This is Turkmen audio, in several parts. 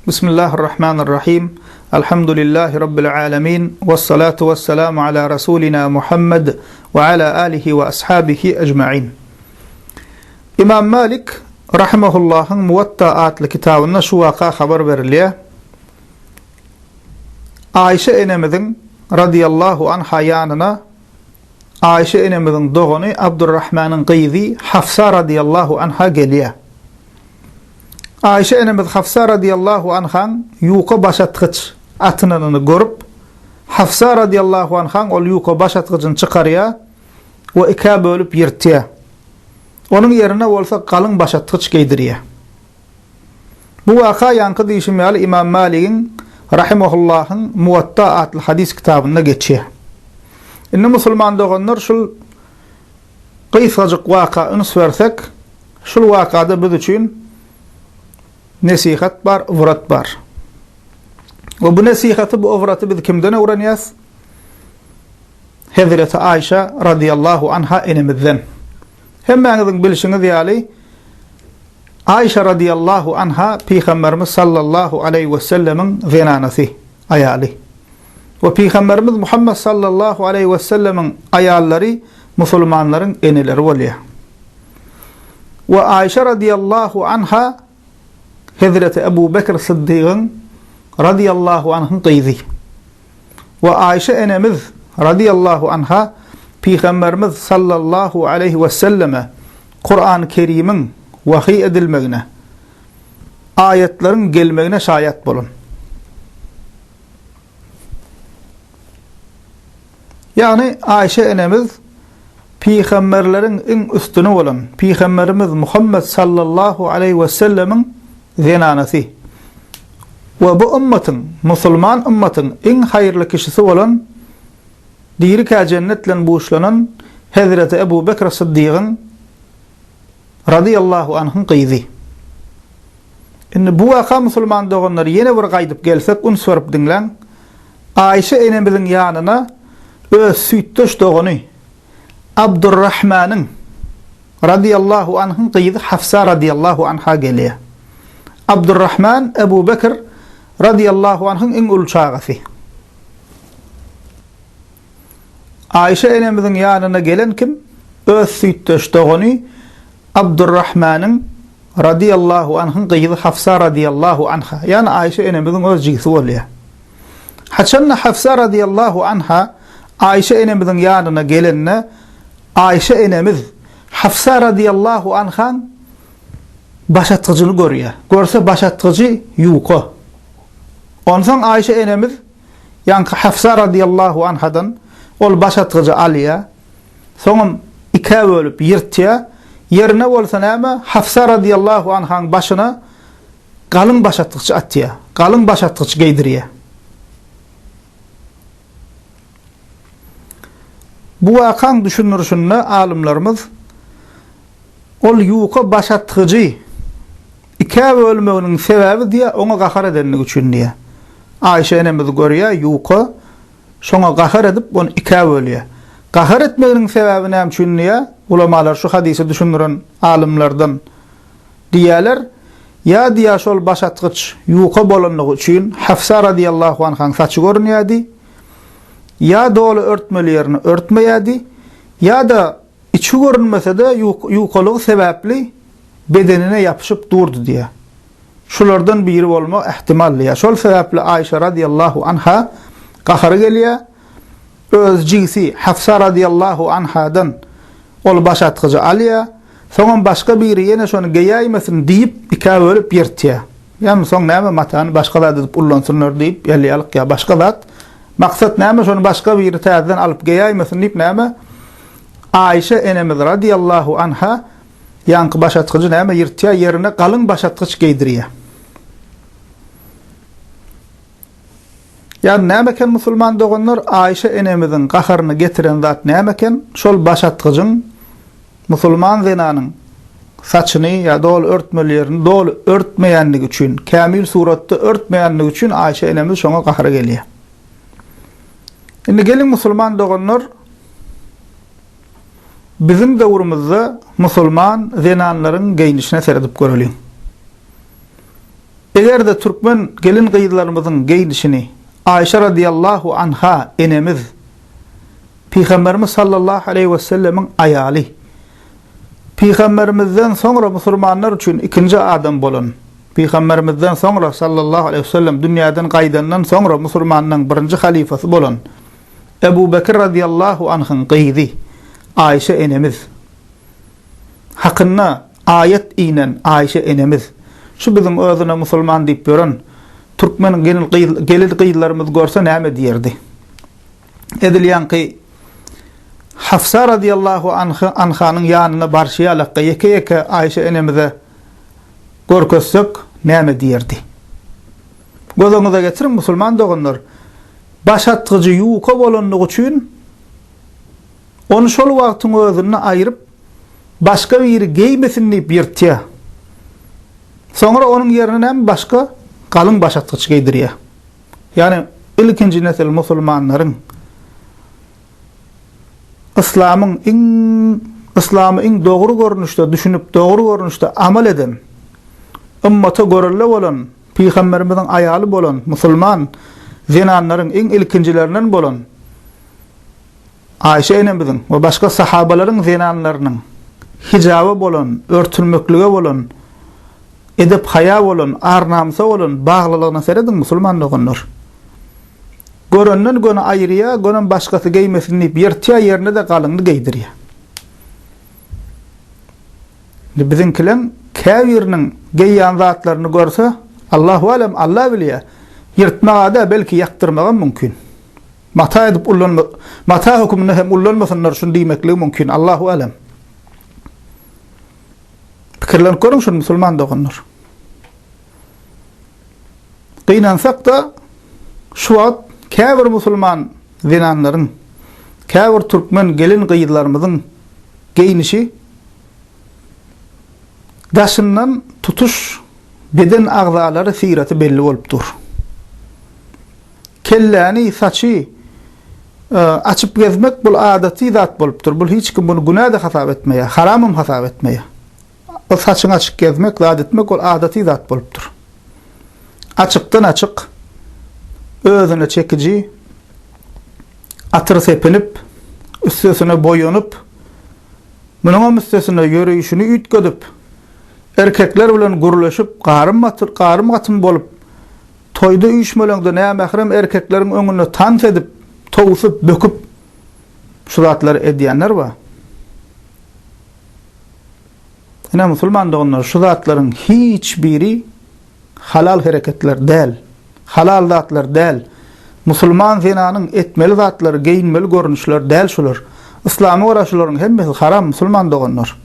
Bismillahir-Rahmanir Rahim. Elhamdülillahi Rabbil alemin. Vessalatu vesselamu ala Rasulina Muhammed ve ala alihi ve ashabihi ecmain. Imam Malik rahimahullahyň Muwatta atly kitabynda şu waka habar berilýär. Aýşe enemiziň radiyallahu anha ýanyna Aýşe enemiziň dogany Abdurrahmanyň gyzy Hafsa radiyallahu anha gelýär. Aýşe enemiz Hafsa radiýallahu anhaň ýuka başatgyç atynanyny görüp, Hafsa radiýallahu anhaň ol ýuka başatgyjyny çykarýar we ikä bölüp ýyrtýar. Onuň ýerine bolsa galyň başatgyç geýdirýär. Bu waka ýaňky diýşim ýaly Imam Maligiň rahimahullahyň Muwatta atly hadys kitabynda geçýär. Indi musulman doganlar şul Gysgajyk waka üns bersek, şul wakada biz üçin nesihat bar, ybrat bar. We bu nesihaty, bu ybraty biz kimden öwrenýäs? Hezreti Aýşa radiyallahu anha enemizden. Hemmäňiziň bilşiňiz ýaly, Aýşa radiyallahu anha Pygamberimiz sallallahu aleýhi we sellemiň zenanasy, aýaly. We Pygamberimiz Muhammet sallallahu aleýhi we sellemiň aýallary musulmanlaryň eneleri bolýar. We Aýşa radiyallahu anha Hezreti Ebu Bekr Syddygyň radiyallahu anhyň gyzy. We Aýşa enemiz radiyallahu anha Pygamberimiz sallallahu aleýhi we selleme Kur'an-ı Kerimiň wahyý edilmegine, aýatlaryň gelmegine şaýat bolan. Ýagny Aýşe enemiz pygamberleriň iň üstüni bolan pygamberimiz Muhammed sallallahu aleýhi we sellemiň zenanasy we bu ymmatyň, musulman ymmatyň iň haýyrly kişisi bolan dirikä jennet bilen buşlanan Hezreti Ebu Bekr Syddygyň Razyýallahu anhyň gyzy. Indi bu waka musulman doganlar ýene bir gaýdyp gelsek üns berip diňläň. Aýşe enemiziň ýanyna öz süýtdeş dogany Abdurrahmanyň razyýallahu anhyň gyzy Hafsa razyýallahu anha gelýär. Abdurrahman Ebu Bekr razyýallahu anhyň iň uly çagasy. Aýşe enemiziň ýanyna gelen kim? Öz süýtdeş dogany Abdurrahmanyň radyýallahu anhyň gyzy Hafsa radyýallahu anha. Ýagny Aýşe enemiziň öz jigisi bolýar. Haçanda Hafsa radyýallahu anha Aýşe enemiziň ýanyna gelende, Aýşe enemiz Hafsa radyýallahu anhaň başatgyjyny görýär. Görse başatgyjy ýuka. Onsoň Aýşe enemiz Ýaňky Hafsa radyýallahu anhadan ol başatgyjy alýar. Soňam ikä bölüp ýyrtýar. Ýerine bolsa näme, Hafsa radyýallahu anhaň başyna galyň başatgyç atýar. Galyň başatgyç geýdirýär. Bu wakaň düşündirişinde alymlarymyz Ol ýuka başatgyjy ikä bölmeginiň sebäbi diýýär, oňa gahar edenligi üçin diýýär. Aýşe enemiz görýär, ýuka, şoňa gahar edip, ony ikä bölýär. Gahar etmeginiň sebäbi näme üçin diýýär, ulamalar şu hadysy düşündiren alymlardan diýýärler, ýa diýýär şol başatgyç ýuka bolanlygy üçin Hafsa razyýallahu anhaň saçy görünýärdi, ýa doly örtmeli ýerini örtmeýärdi, ýa-da Içi görünmese-de, ýukalygy sebäpli bedenine ýapyşyp durdy diýýär. Şulardan biri bolmagy ähtimal diýýär. Şol sebäpli Aýşa razyýallahu anha gahary gelýär. Öz jigsi Hafsa razyýallahu anhadan ol başatgyjy alýar. Soňam başga biri ýene şony geýäýmesin diýip, ikä bölüp ýyrtýar. Ýagny soň näme matany başga zat edip ullansynlar diýip, ýalýalyk ýa başga zat. Maksat näme şony başga biri täzeden alyp geýäýmesin diýip näme Aýşe enemiz radiýallahu anha ýaňky başatgyjy näme ýyrtýar ýerine galyň başatgyç geýdirýär. Ýagny näme eken musulman doganlar Aýşe enemiziň gaharyny getiren zat näme eken? Şol başatgyjyň musulman zenanyň saçyny ýa doly örtmeli ýerini doly örtmeýänligi üçin, kämil suratda örtmeýänligi üçin Aýşe enemiz şoňa gahary gelýär. Indi geliň musulman doganlar biziň döwrümizde musulman zenanlaryň geýnişine seredip göreliň. Eger-de türkmen gelin-gyzlarymyzyň geýnişini Aýşe radyýallahu anha enemiz, Pygamberimiz sallallahu aleýhi wesellemiň aýaly, Pygamberimizden soňra musulmanlar üçin ikinji adam bolan, Pygamberimizden soňra sallallahu aleýhi wesellem dünýäden gaýdandan soňra musulmanlaryň birinji halyfasy bolan Ebu Bekir razyýallahu anhyň gyzy Aýşe enemiz hakynda aýat inen Aýşe enemiz şu biziň özüne musulman diýip ýören türkmen gelin gyzlarymyz görse näme diýerdi? Edil ýaňky Hafsa razyýallahu anhanyň ýanyna barşy ýalakka ýeke-ýeke Aýşe enemize görkezsek näme diýerdi? Göz öňüňize getiriň musulman doganlar, baş atgyjy ýuka bolanlygy üçin ony şol wagtyň özünde aýryp, başga biri geýmesin diýip ýyrtýar. Soňra onuň ýerine näme başga galyň baş atgyç geýdirýär. Ýagny ilkinji nesil musulmanlaryň yslamyň iň yslamy iň dogry görnüşde düşünip, dogry görnüşde amal eden, ymmata görelde bolan, pygamberimiziň aýaly bolan musulman zenanlaryň iň ilkinjilerinden bolan Aýşe enemiziň we başga sahabalaryň zenanlarynyň hijaba bolan, örtünmeklige bolan, edep-haýa bolan, ar-namysa bolan baglylygyna serediň musulman doganlar. Görenden göni aýyrýar, gönem başgasy geýmesin diýip ýyrtýar, ýerine-de galyňyny geýdirýär. Indi biziňkileň käbiriniň geýýän zatlaryny görse, Allahu alem, Alla bilýär, ýyrtmaga-da, belki ýakdyrmagam mümkin. Mata edip ullanma, mata höküminde hem ullanmasynlar şuny diýmekligi mümkin, Allahu alem. Pikirlenip görüň şuny musulman doganlar. Gynansak-da, şu wagt käbir musulman zenanlaryň, käbir türkmen gelin-gyzlarymyzyň geýnişi daşyndan tutuş beden agzalary syraty belli bolup dur. Kelläni, saçy açyp gezmek bul adaty zat bolupdyr. Bul hiç kim buny günä-de hasap etmeýär, haramam hasap etmeýär. Ol saçyňy açyk gezmek, zat etmek ol adaty zat bolupdyr. Açykdan-açyk özüne çekiji atyr sepinip, üstesine boýanyp, munuňam üstesine ýöreýşini üýtgedip, erkekler bilen gürleşip, garym-gatym bolup, toýda üýşmeleňde nämährem erkekleriň öňünde tans edip, towsup, böküp, şu zatlary edýänler bar. Ine musulman doganlar şu zatlaryň hiç biri halal hereketler däl. Halal zatlar däl. Musulman zenanyň etmeli zatlary, geýinmeli görnüşler däl şular. Yslama görä şularyň hemmesi haram musulman doganlar.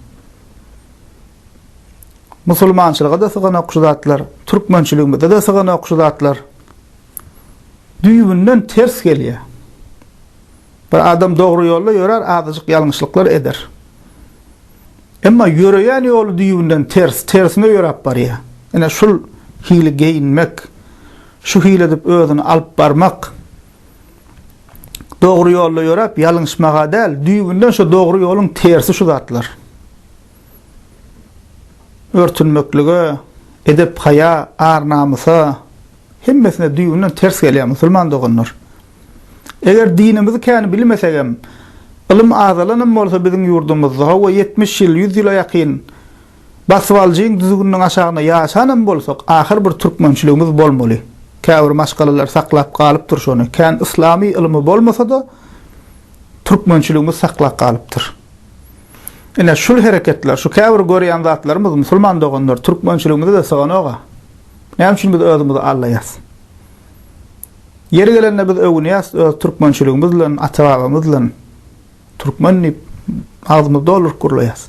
Musulmançylyga-da syganok şu zatlar, türkmençiligimize-de syganok şu zatlar. Düýbünden ters gelýär. Bir adam dogry ýolda ýörär, azajyk ýalňyşlyklar eder. Emma ýöreýän ýoly düýbünden ters, tersine ýöräp barýar. Ine şul hili geýinmek, şu hili edip özüni alyp barmak dogry ýolda ýöräp ýalňyşmaga däl, düýbünden şu dogry ýoluň tersi şu zatlar. Örtünmeklige, edep-haýa, ar-namysa hemmesine düýbünden ters gelýär musulman doganlar. Eger dinimizi kän bilmesegem, ylym azalanam bolsa biziň ýurdumyzda, hawa 70 ýyl, 100 ýyla ýakyn basybalyjyň düzgüniniň aşagynda ýaşanam bolsak, ahyr bir türkmençiligimiz bolmaly. Käbir maşgalalar saklap galypdyr şony. Kän yslamy ylymy bolmasa-da, türkmençiligimiz saklap galypdyr. Ine şul hereketler, şu käbir görýän zatlarymyz musulman doganlar türkmençiligimize-de syganok-a. Näme üçin biz özümizi aldaýas? Ýeri gelende biz öwünýäs öz türkmençiligimiz bilen, ata-babamyz bilen. Türkmen diýip agzymyzy dolduryp gürleýäs.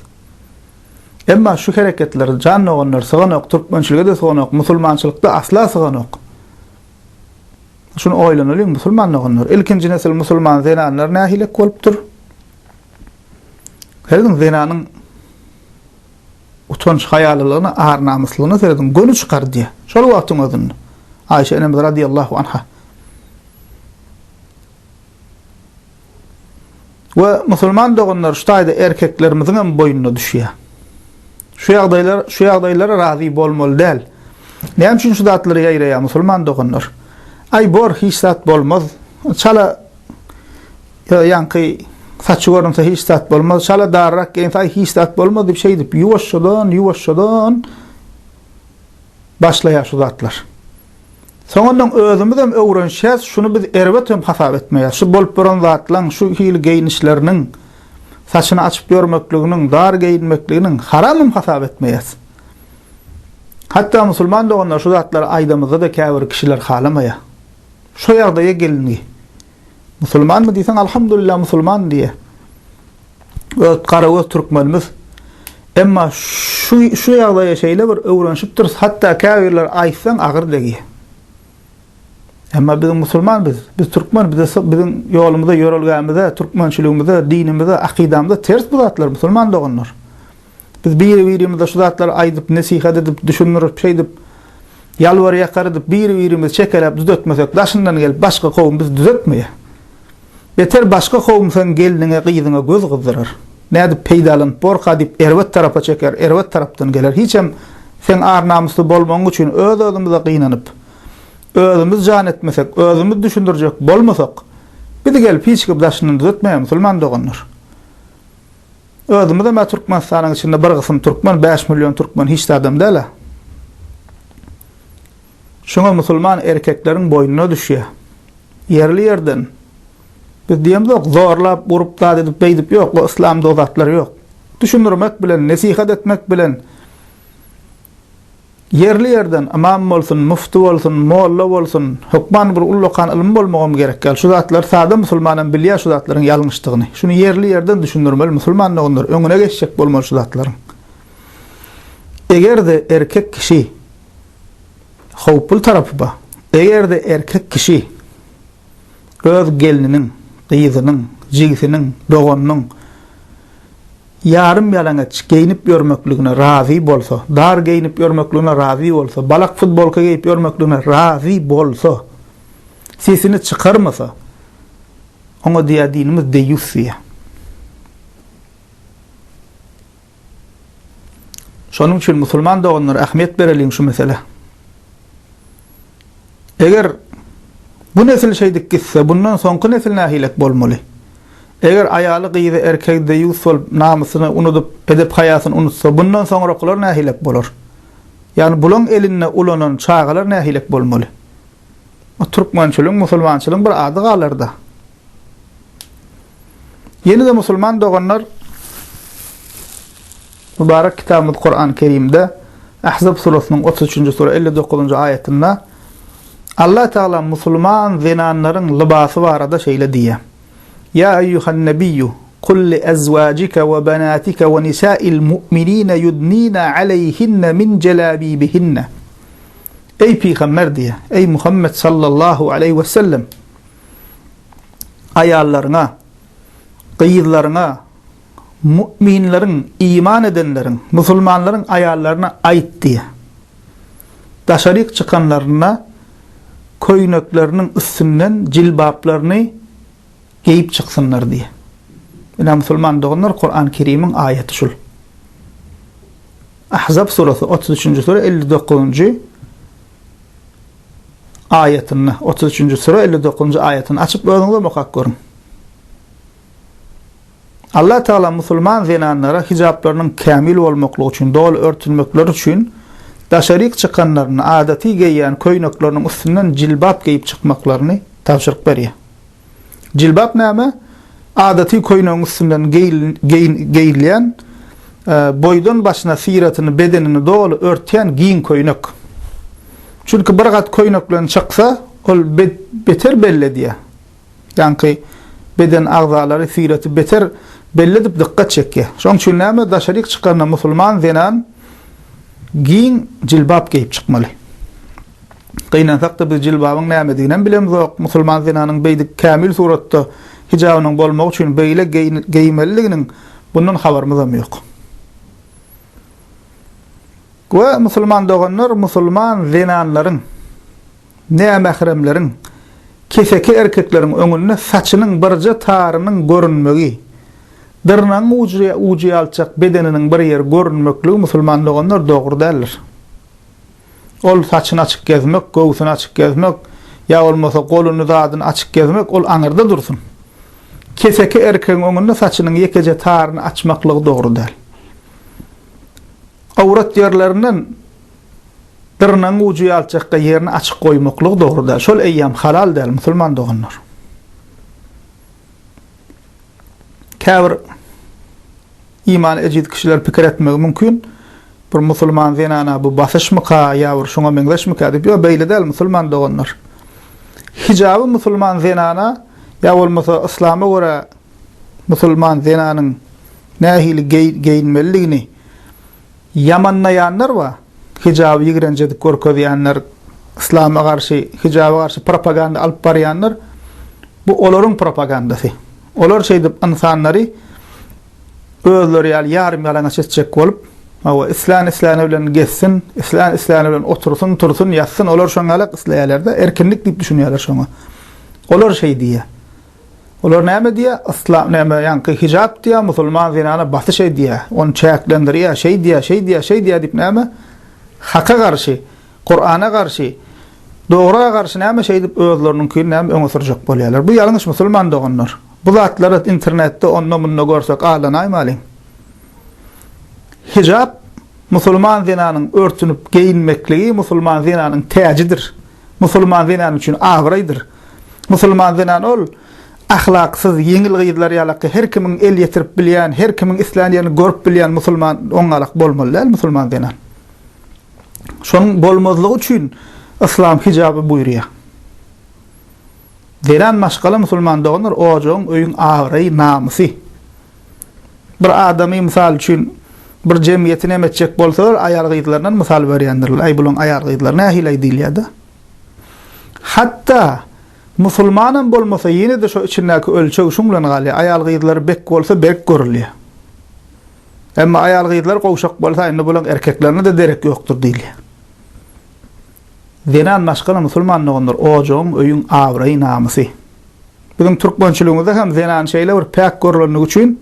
Emma şu hereketler jan doganlar syganok, türkmençilige-de syganok, musulmançylykda asla syganok. Şuny oýlanalyň musulman doganlar. Ilkinji nesil musulman zenanlar nähilek bolupdyr? Serediň zenanyň utanç haýalylygyna, ar-namyslygyna serediň, göni çykar diýýär. Şol wagtyň özünde Aýşe enemiz radiyallahu anha. We musulman doganlar şu taýda erkeklerimiziň hem boýnuna düşýär. Şu ýagdaýlar, şu ýagdaýlara razy bolmaly däl. Näme üçin şu zatlar ýaýraýar musulman doganlar? Aý bor hiç zat bolmaz. Çala ýaňky saçy görünse hiç zat bolmaz. Çala darrak geýinse aý hiç zat bolmaz diýip şeýdip ýuwaşjadan ýuwaşjadan başlaýar şu zatlar. Soňundan özümizem öwrenişýäs, şuny biz erbet hem hasap etmeýäs. Şu bolup duran zatlaň, şu hili geýnişleriniň, saçyny açyp ýörmekliginiň, dar geýinmekliginiň haramam hasap etmeýäs. Hatda musulman doganlar şu zatlary aýdamyzda-da käbir kişiler halamaýar. Şo ýagdaýa gelingi. Musulmanmy diýseň, alhamdulillah musulman diýýär. Öz garagöz türkmenimiz. Emma şu şu ýagdaýa şeýle bir öwrenişipdiris, hatda käbirleri aýtsaň agyr degýär. Emma biz musulman biz, biz türkmen, bize biziň ýolumyza, ýörelgämize, türkmençiligimize, dinimize, akydamyza ters bu zatlar musulman doganlar. Biz biri-birimize şu zatlary aýdyp, nesihat edip, düşündirip, şeýdip ýalbar-ýakar edip biri-birimizi çekeläp düzetmesek, daşyndan gelip başga kowum bizi düzetmeýär. Beter başga kowum seň gelniňe, gyzyňa göz gyzdyrar. Nädip peýdalanyp borka diýip erbet tarapa çeker, erbet tarapdan geler. Hiçem seň ar-namysly bolmagyň üçin öz-özümize gynanyp, özümiz jan etmesek, özümiz düşündirjek bolmasak, bizi gelip hiç kim daşyndan düzetmeýär musulman doganlar. Özümizem-ä Türkmenistanyň içinde bir gysym türkmen, 5 million türkmen hiç zadam däl-ä. Şuňa musulman erkekleriň boýnuna düşýär. Ýerli-ýerden. Biz diýemzok, zorlap, urup, zat edip, beýdip ýok, o yslamda o zatlar ýok. Düşündirmek bilen, nesihat etmek bilen ýerli-ýerden ymam bolsun, mufti bolsun, molla bolsun, hökman bir ullakan ylmy bolmagam gerek däl. Şu zatlary sada musulmanam bilýär şu zatlaryň ýalňyşdygyny. Şuny ýerli-ýerden düşündirmeli musulman doganlar, öňüne geçjek bolmaly şu zatlaryň. Eger-de erkek kişi Howply tarapy bar. Eger-de erkek kişi öz gelniniň, gyzynyň, jigisiniň, doganynyň ýarym ýalaňaç geýnip ýörmekligine razy bolsa, dar geýnip ýörmekligine razy bolsa, balak futbolka geýip ýörmekligine razy bolsa, sesini çykarmasa, oňa diýýär dinimiz deýýus diýýär. Şonuň üçin musulman doganlar ähmiýet bereliň şu meselä. Eger bu nesil şeýdip gitse, bundan soňky nesil nähilek bolmaly? Eger aýaly, gyzy, erkegi deýýus bolup, namysyny unudyp, edep-haýasyny unutsa, bundan soňrakylar nähilek bolar? Ýagny bulaň elinde ulanan çagalar nähilek bolmaly? O türkmençiligiň, musulmançylygyň bir ady galarda. Ýene-de musulman doganlar Mübarek kitabymyz Kur'an Kerimde Ahzab surasynyň 33-nji sura 59-njy aýatynda Allah Teala musulman zenanlaryň lybasy barada şeýle diýýär. Ýa eýýuhan nebiyyu kul li ezwajike we benatike we nisa'il mu'minine yudnina aleyhinne min jelabibihinne. Eý pygamber diýýär. Eý Muhammed sallallahu aleýhi we sellem. Aýallaryňa, gyzlaryňa, mu'minleriň, iman edenleriň, musulmanlaryň aýallaryna aýt diýýär. Daşaryk çykanlarynda köýnekleriniň üstünden jilbaplaryny geýip çyksynlar diýýär. Ine musulman doganlar Kur'an Kerimiň aýaty şul. Ahzab surasy 33-nji sure 59-njy aýatyny, 33-nji sure 59-njy aýatyny açyp özüňizem okap görüň. Allah Teala musulman zenanlara hijaplarynyň kämil bolmaklygy üçin, doly örtünmekleri üçin daşaryk çykanlarynda adaty geýýän köýnekleriniň üstünden jilbap geýip çykmaklaryny tabşyryk berýär. Jilbap näme? Adaty köýnegiň üstünden geýilýän, boýdan başyna syratyny, bedenini doly örtýän giň köýnek. Çünki bir gat köýnek bilen çyksa, ol beter belli edýär. Ýaňky beden agzalary, syraty beter belli edip dykgat çekýär. Şonuň üçin näme? Daşaryk çykanda musulman zenan giň jilbap geýip çykmaly. Gynansak-da biz jilbabyň nämediginem bilemzok. Musulman zenanyň beýdip kämil suratda hijabynyň bolmagy üçin beýle geýmelidiginiň bundan habarymyzam ýok. We musulman doganlar musulman zenanlaryň, nämähremleriň, keseki erkekleriň öňünde saçynyň birje tarynyň görünmegi, dyrnagyň ujy ujy ýalçak bedeniniň bir ýeri görünmekligi musulman doganlar dogry däldir. Ol saçyny açyk gezmek, göwsüni açyk gezmek, ýa bolmasa goluny zadyny açyk gezmek, ol aňyrda dursun. Keseki erkegiň öňünde saçynyň ýekeje taryny açmaklygy dogry däl. Awrat ýerlerinden dyrnagyň ujy ýalçakka ýerini açyk goýmaklygy dogry däl. Şol eýýäm halal däl, musulman doganlar. Käbir imany ejiz kişiler pikir etmegi mümkin, bir musulman zenana bu basyşmyka ýa bir şuňa meňzeşmikä diýip, ýok beýle däl musulman doganlar. Hijaby musulman zenana ýa bolmasa yslama görä musulman zenanyň nähili geýinmelidigini ýamanlaýanlar bar. Hijaby ýigrenji edip görkezýänler, yslama garşy, hijaba garşy propaganda alyp barýanlar bu olaryň propagandasy. Olar şeýdip ynsanlary özleri ýaly ýarym ýalaňaç etjek bolup, hawa, islän isläni bilen gezsin, islän isläni bilen otursyn, tursun, ýatsyn, olar şoň ýalak isleýärler-de, erkinlik diýip düşünýärler şoňa. Olar şeý diýýär. Olar näme diýýär? Yslam näme, ýaňky hijap diýýär, musulman zenana basyş edýär, ony çäklendirýär, şeý diýýär, şeý diýýär, şeý diýýär diýip näme? Haka garşy, Kurana garşy, dogra garşy näme şeýdip özleriniňkini näme öňe sürjek bolýarlar. Bu ýalňyş musulman doganlar. Bu zatlary internetde onda-munda görsek aldanaýmalyň. Hijap musulman zenanyň örtünip geýinmekligi musulman zenanyň täjidir. Musulman zenan üçin abraýdyr. Musulman zenan ol ahlaksyz, ýeňil gyzlar ýalaky her kimiň el ýetirip bilýän, her kimiň islän ýerini görüp bilýän musulman oňňalak bolmaly däl musulman zenan. Şonuň bolmazlygy üçin yslam hijaby buýurýar. Zenan maşgala musulman doganlar ojagyň, öýüň abraýy, namysy. Bir adamy mysal üçin bir jemgyýeti neme etjek bolsalar aýal gyzlaryndan mysal berýändirler. Aý bulaň aýal gyzlary nähili diýilýär-de. Hatda musulmanam bolmasa ýene-de şo içindäki ölçeg şuň bilen galýar. Aýal gyzlary bek bolsa berk görülýär. Emma aýal gyzlar gowşak bolsa indi bulaň erkeklerine-de derek ýokdur diýilýär. Zenan maşgala musulman doganlar ojagyň, öýüň abraýy, namysy. Biziň türkmençiligimizde hem zenan şeýle bir päk görülenligi üçin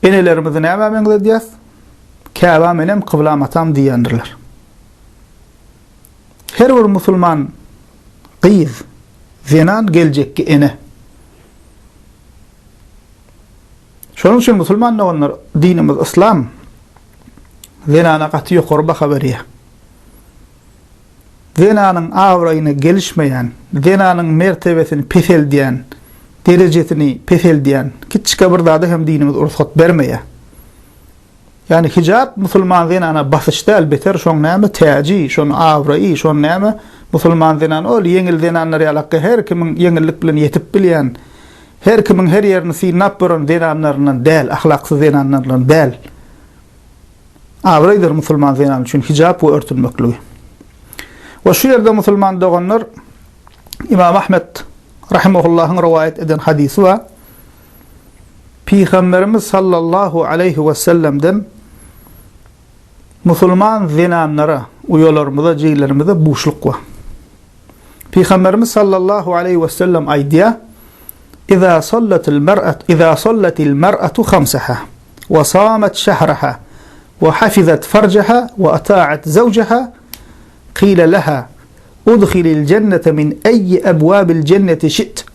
enelerimizi nämä meňzedýäs? Käbäm enem, kyblam atam diýýändirler. Her bir musulman gyz, zenan geljekki ene. Şonuň üçin musulman doganlar dinimiz yslam zenana gaty ýokary baha berýär. Zenanyň abraýyna gelişmeýän, zenanyň mertebesini peseldýän, derejesini peseldýän kiçjike bir zada hem dinimiz rugsat bermeýär. Ýagny hijap musulman zenana basyş däl, beter şoň näme täji, şoň abraýy, şoň näme musulman zenan ol ýeňil zenanlar ýalakky her kimiň ýeňillik bilen ýetip bilýän, her kimiň her ýerini synlap gören zenanlaryndan däl, ahlaksyz zenanlardan däl. Abraýdyr musulman zenan üçin hijap we örtünmekligi. We şu ýerde musulman doganlar Imam Ahmet rahimahullahyň rowaýat eden hadysy bar. Pygamberimiz sallallahu aleýhi we sellemden musulman zenanlara, uýalarymyza, jigilerimize buşluk bar. Pygamberimiz sallallahu aleýhi we sellem aýdýar: "Iza sallatil mer'at, iza sallatil mer'atu hamsaha we samat şahraha we hafizat farjaha we ata'at zawjaha qila laha udkhilil jennete min ayyi abwabil jenneti şi't."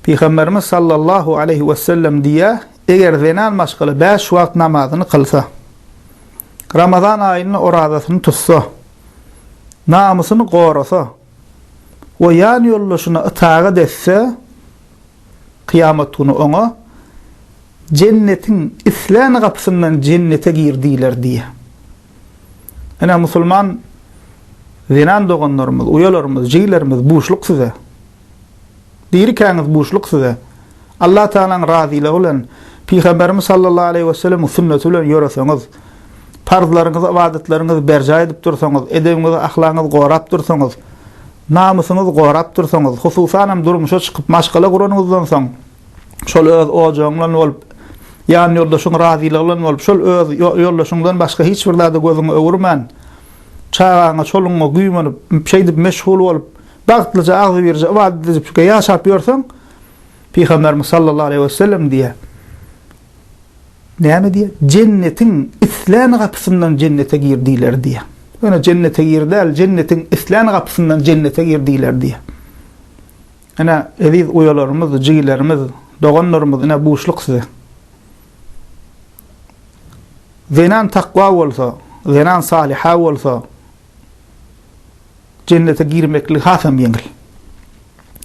Pygamberimiz sallallahu aleýhi we sellem diýýär, Eger zenan maşgala bäş wagt namazyny kylsa, Ramazan aýynda orazasyny tutsa, namysyny gorasa we ýan ýoldaşyna ytagat etse, kyýamat güni oňa, Jennetiň islän gapysyndan jennete gir diýler diýýär. Ine, musulman zenan doganlarymyz, uýalarymyz, jigilerimiz buşluk size. Dirikäňiz buşluk size. Allah Tagalaň razylygy bilen, Pygamberimiz sallallahu aleýhi we sellemiň sünneti bilen ýöreseňiz, parzlaryňyzy, ybadatlaryňyzy berjaý edip dursaňyz, edebiňizi, ahlagyňyzy gorap dursaňyz, namysyňyzy gorap dursaňyz, hususanam durmuşa çykyp maşgala guranyňyzdan soň, şol öz ojagyň bilen bolup, ýan ýoldaşyň razylygy bilen bolup, şol öz ýoldaşyňdan başga hiç bir zada gözüňi öwürmän, çagaňa, çolugyňa güýmenip, şeýdip meşgul bolup, Bagtlyja, agzybirje ybadat edip şükür ýaşap ýörseň, Pygamberimiz sallallahu aleýhi we sellem diýýär. Näme diýýär? Jennetiň islän gapysyndan jennete gir diýler diýýär. Ýöne jennete gir däl, jennetiň islän gapysyndan jennete gir diýler diýýär. Ine, eziz uýalarymyz, jigilerimiz, doganlarymyz, ine buşluk size. Zenan takwa bolsa, zenan salyha bolsa, Jennete girmeklik hasam ýeňil.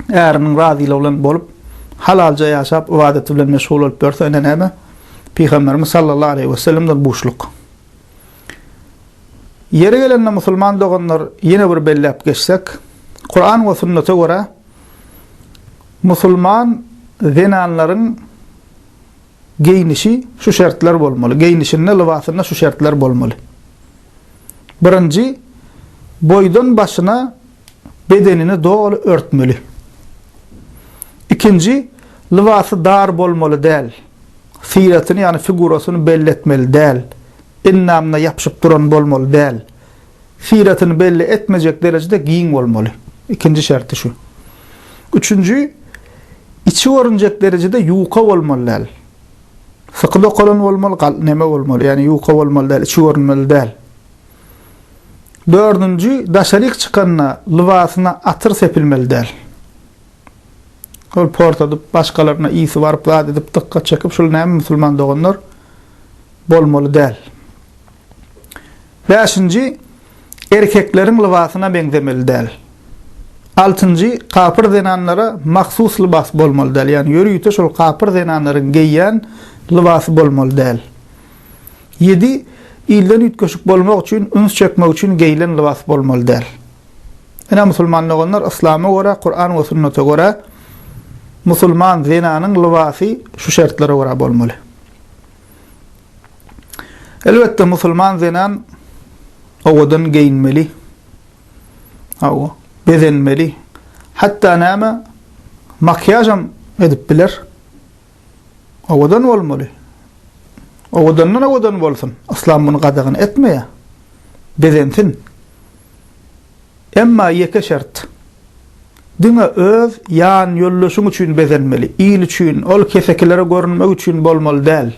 Äriniň razylygy bilen bolup, halalja ýaşap, ybadaty bilen meşgul bolup ýörse, ine näme? Pygamberimiz sallallahu aleýhi we sellemden buşluk. Ýeri gelende musulman doganlar ýene bir belläp geçsek, Kuran we sünnete görä musulman zenanlaryň geýnişi şu şertler bolmaly. Geýnişinde, lybasynda şu şertler bolmaly. Birinji, boýdan başyna bedenini doly örtmeli. Ikinji, lybasy dar bolmaly däl. Syratyny, ýagny figurasyny belli etmeli däl. Endamyna ýapyşyp duran bolmaly däl. Syratyny belli etmejek derejede giň bolmaly. Ikinji şerti şu. Üçünji, içi görünjek derejede ýuka bolmaly däl. Syky dokalan bolmaly, gal neme bolmaly, ýagny ýuka bolmaly däl, içi görünmeli däl. Dördünji, daşaryk çykanda lybasyna atyr sepilmeli däl. Ol porsadyp, başgalaryna ysy baryp zat edip dykgat çekip, şul näme musulman doganlar bolmaly däl. Bäşinji, erkekleriň lybasyna meňzemeli däl. Altynjy, kapyr zenanlara mahsus lybas bolmaly däl, ýagny ýörite şol kapyr zenanlaryň geýýän lybasy bolmaly däl. Ýedi, ilden üýtgeşik bolmak üçin, üns çekmek üçin geýlen lybas bolmaly däl. Ine musulman doganlar, yslama görä, Kuran we sünnete görä, musulman zenanyň lybasy şu şertlere görä bolmaly. Elbetde musulman zenan owadan geýinmeli. Hawa, bezenmeli. Hatda näme makiýažam edip biler. Owadan bolmaly. Owadandan owadan bolsun. Yslam muny gadagan etmeýär. Bezensin. Emma ýeke şert. Diňe öz ýan ýoldaşyň üçin bezenmeli. Il üçin, ol kesekilere görünmek üçin bolmaly däl.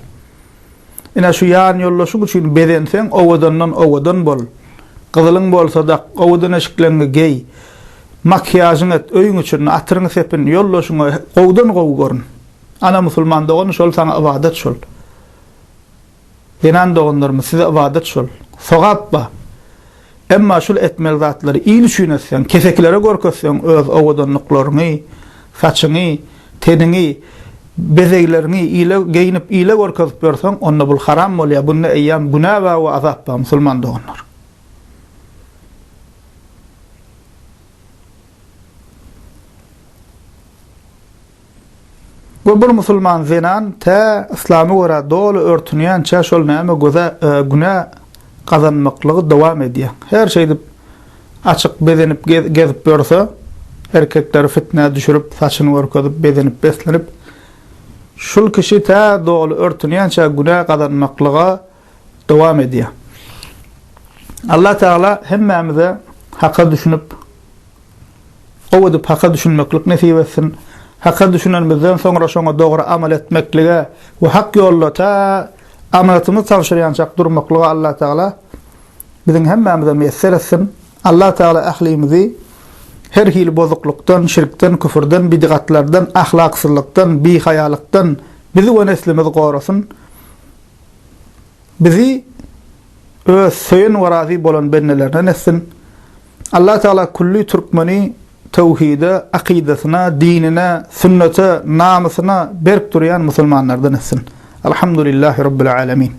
Ine şu ýan ýoldaşyň üçin bezenseň owadandan owadan bol. Gyzylyň bolsa dak, owadan eşikleňňi geý. Makiýažyň et, öýüň içinde atyryňy sepin, ýoldaşyňa gowudan gowy görün. Ana musulman dogan şol saňa ybadat şol. Zenan doganlarymyz size ybadat şol. Sogap ba. Emma şul etmeli zatlary il üçin etseň, kesekilere görkezseň öz owadanlyklaryňy, saçyňy, teniňi, bezegleriňi ile geýnip ile görkezip ýörseň, onda bul haram bolýar. Bunda eýýäm günä bar we azap bar musulman doganlar. We bir musulman zenan tä yslama görä doly örtünýänçä şol näme göze günä gazanmaklygy dowam edýär. Her şeýdip açyk bezenip gezip ýörse, erkekleri fitnä düşürip, saçyny görkezip, bezenip beslenip, şul kişi tä doly örtünýänçä günä gazanmaklyga dowam edýär. Allah Tagala hemmämize haka düşünip, Gowy edip haka düşünmeklik nesip etsin. Haka düşünenimizden soňra şoňa dogry amal etmeklige we hak ýolda tä amanatymyzy tabşyrýançak durmaklyga Allah Tagala biziň hemmämize miýesser etsin. Allah Tagala ählimizi her hili bozuklykdan, şirkden, küfürden, bidgatlardan, ahlaksyzlykdan, bihaýalykdan bizi we neslimizi gorasyn. Bizi öz söýen we razy bolan bendelerinden etsin. Allah Tagala külli türkmeni töwhide, akydasyna, dinine, sünnete, namysyna berk durýan musulmanlardan etsin. Alhamdulillahi Rabbil Alemin.